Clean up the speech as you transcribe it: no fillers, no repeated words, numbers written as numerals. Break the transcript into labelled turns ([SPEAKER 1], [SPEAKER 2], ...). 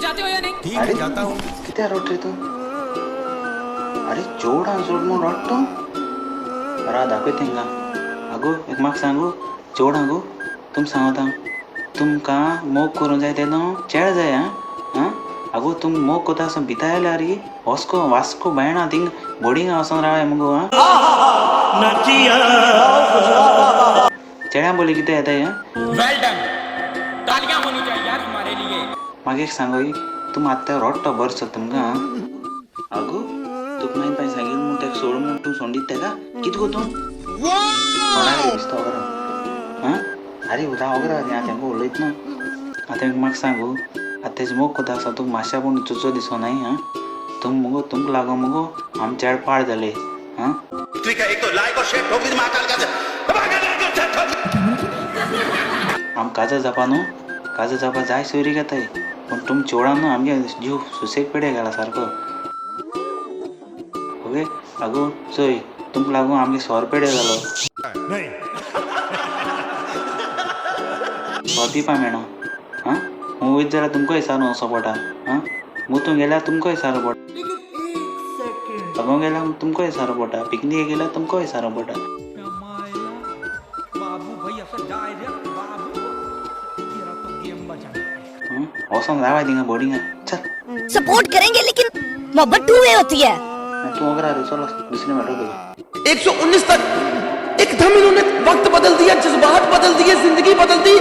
[SPEAKER 1] जाते हो या नहीं?
[SPEAKER 2] ठीक है, जाता हूँ।
[SPEAKER 3] कित्याक रडटा रे तूं? आरे चेवडां सोड म्हूण रडटा तूं? राव दाखय तेंकां. आगो एक म्हाका सांगू चेवडां गो, तुमकां सांगता, तुमकां मोग करूंक जाय तेन्ना चेडे जाय. आं आं आगो तुम मोग कोता आसतना भितर आयल्यार रे वास्को वास्को बायणा थिंग बोर्डिंगा वचोन रावया मुगो. आं चेड्यां बोली कितें येता हें?
[SPEAKER 1] वेल डन, तालियां होनी चाहिए यार हमारे लिए।
[SPEAKER 3] मागीर एक सांगय, तूं आत्तां रडटा बरें दिसता तुमकां. आं आगो तुका मागीर पाय सांगिल्लें म्हूण ताका सोड म्हूण तूं सोडून दिता ताका? कितें गो तूं कोणाक रे दिसता वगैरे? आं आरे राव वगैरे, आतां तांकां उलयत ना. आतां म्हाका सांगू, आतां तेज मोग कोता आसा तुका मातशें पूण चुचो दिसोनाय? आं तुम मुगो तुमकां लागून मुगो आमचे चेडे पाड जाले. आं
[SPEAKER 2] ठीक है, एक तो लाइक और शेयर ठोक दीजिए। महाकाल का
[SPEAKER 3] आम काजार जावपा न्हू, काजार जावपा जाय सोयरीक येताय, पूण तुम चेवडां न्हू आमगे जीव सुसेग पेडे घाला सारको. ओके आगो चोय, तुमकां लागून आमगे सोरो पेडे जालो. सोरो पिवपा मेळना. आं हूं वयत जाल्यार तुमकां विचारून वचो पडटा. आं मुतूंक गेल्यार तुमकां विचारूं पडटा, सगळो गेल्यार तुमकां विचारूं पडटा, पिकनीक गेल्यार तुमकां विचारूं पडटा.
[SPEAKER 1] बाबू भैया सर डायरेक्ट बाबू, तेरा तो गेम बजाना पड़ेगा।
[SPEAKER 3] वचोन रावाय थिंगा बोर्डिंगा, चल।
[SPEAKER 4] सपोर्ट करेंगे, लेकिन मोहब्बत टू वे होती है।
[SPEAKER 3] तूं वगैरे रे, चलो दुसरें मेळटलो तुका।
[SPEAKER 5] 119 तक एकदम इन्होंने वक्त बदल दिया, जज्बात बदल दिए, जिंदगी बदल दी।